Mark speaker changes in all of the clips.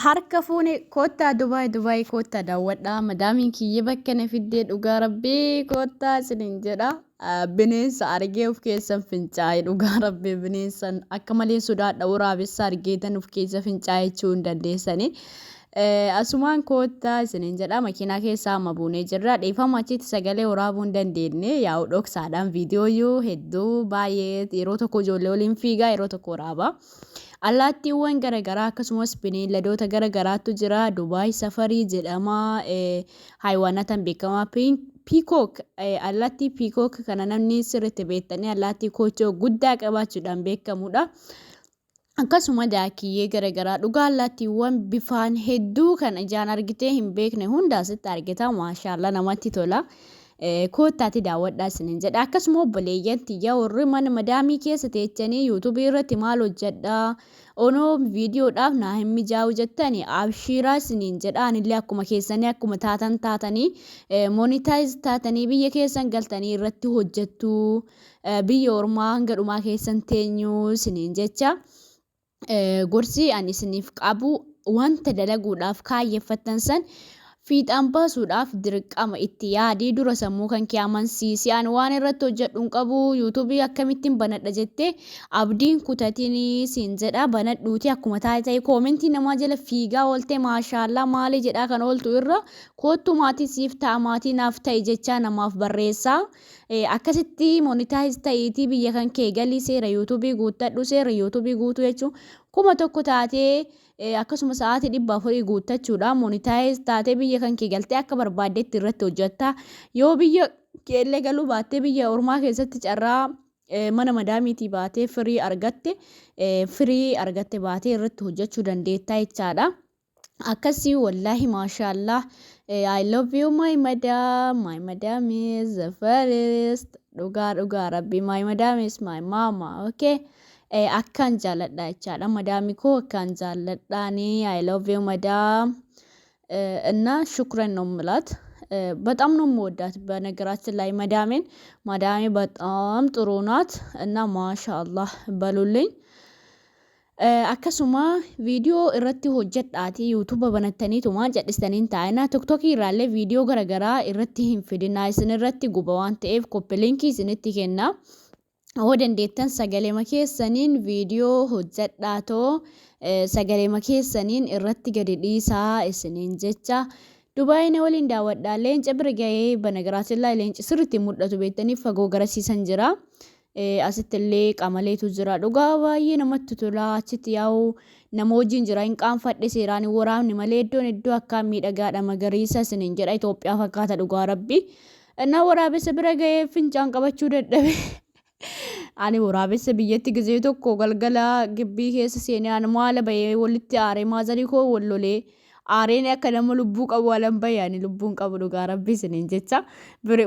Speaker 1: Harka fuune koottaa Dubaay Dubaay koottaa daawwadhaa madaamiin kiyya bakka na fiddee dhugaa rabbii koottaa isiniin jedha. Bineensa argee of keessan fincaa'e dhugaa rabbii bineensan akka malee sodaadha waraabessa argeetan of keessa fincaa'e jechuu hin dandeessani. Asumaan koottaa isiniin jedha makiinaa keessaa amma buunee jirra dhiifama achitti sagalee waraabuu hin dandeenye yaa'u dhoksaadhaan viidiyoo hedduu baay'ee yeroo tokko ijoollee waliin fiigaa yeroo tokko waraaba. Allaattiiwwan gara garaa akkasumas bineelladoota gara garaatu jira. Dubaay safarii jedhama. Haywaanatan beekamaa peacock allaattii peacock kana namni sirriitti beektanii allaattii koochoo guddaa qabaachuudhaan beekamudha. Akkasuma daakiyyee gara garaa dhugaa allaattiiwwan bifaan hedduu kan ijaan argitee hin beekne hunda asitti argita. Maashaallaa namatti tola. Koottaati daawwadhaa isinin jedha. Akkasuma obboleeyyan tiyya warri mana madaamii keessa teechanii yuutuubii irratti maal hojjedha onoo viidiyoodhaaf naa hin mijaa'u jettani abshiiraa isiniin jedha. Anillee akkuma keessanii akkuma taatan taatanii monitaayiz taatanii biyya keessan galtanii irratti hojjettu biyya ormaa hanga dhumaa keessan teenyu isiniin jecha. Gorsi ani isiniif qabu wanta dalaguudhaaf kaayyeffattan san fiixaan baasuudhaaf dirqama itti yaadi dura sammuu kan kee amansiisi ani waan irratti hojjedhu hin qabu yuutuubii akkamittiin banadha jettee abdiin kutatinii siin jedha banadhuuti akkuma taa'e ta'e koomentii namaa jala fiigaa ooltee maashaallaa maalii jedhaa kan ooltu irra koottu maatii siif ta'a maatii naaf ta'i jechaa namaaf barreessaa. Akkasitti monetize ta'iitii biyya kan kee galii seera yuutuubii guuttadhu seera yuutuubii guutuu jechuun 1000 taatee akkasuma sa'aatii 400 guuttachuudha monetize taatee biyya kan kee galtee akka barbaaddetti irratti hojjetta yoo biyya keellee galuu baattee biyya ormaa keessatti carraa mana madaamiitii baatee firii argatte firii argatte baatee irratti hojjechuu dandeettaa jechaadha. Akkasii wallaahi maashaallah I love you my madam, my madam is the first. Dhugaa dhugaa rabbi, my madam is my mama, okay. Akkaan jaalladha jechaadha madaami koo akkaan jaalladhaani. I love you, madam. እና ሹክረን ነው የምላት። በጣም ነው የምወዳት። በነገራችን ላይ መዳሜን ማዳሜ በጣም ጥሩ ናት እና ማሻአላህ በሉልኝ። Akkasuma viidiyoo irratti hojjedhaatii yuutuuba banattaniituma jedhistanii hin taa'ina. Tiktokii irraallee viidiyoo garaagaraa irratti hin fidinaa isin irratti guba waan ta'eef copy linkii isinitti kenna. Hoo dandeettan sagaleema keessaniin viidiyoo hojjedhaatoo sagaleema keessaniin irratti gadi dhiisaa isiniin jecha. Dubaayii na waliin daawwadhaa. Leenca bira gahee በነገራችን ላይ leenci sirriitti mul'atu beektanii fagoo garasiisan jira. Asitti illee qamaleetu jira. Dhugaa baay'ee namatti tola. Achitti yaa'u nama wajjin jira. Hin qaanfadhe seeraan hin waraabne malee iddoon iddoo akkaan miidhagaadha magariisa isiniin jedha Itoophiyaa fakkaata dhugaa rabbi. Innaa waraabessa bira gahee fincaan qabachuu dadhabe. Ani waraabessa biyyatti gizee tokko galgala gibbii keessa seenee ani maala bahee walitti aaree maazarii koo wal lolee aareen akka nama lubbuu qabu alan bahee ani lubbuun qabu dhugaa rabbi isiniin jecha.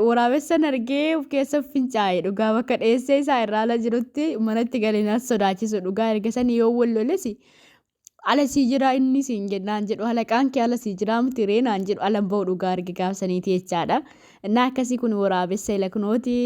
Speaker 1: Waraabessan argee of keessa fincaa'e dhugaa bakka dheessee isaa irraa ala jirutti manatti galee na sodaachisu dhugaa erga sanii yoo wal loles ala sii jira inni siin jennaan jedhu halaqaan kee ala sii jira miti ree naan jedhu alan bahu dhugaa arge gaafsaniiti jechaadha. Innaa akkasii kun waraabessa ilaknooti.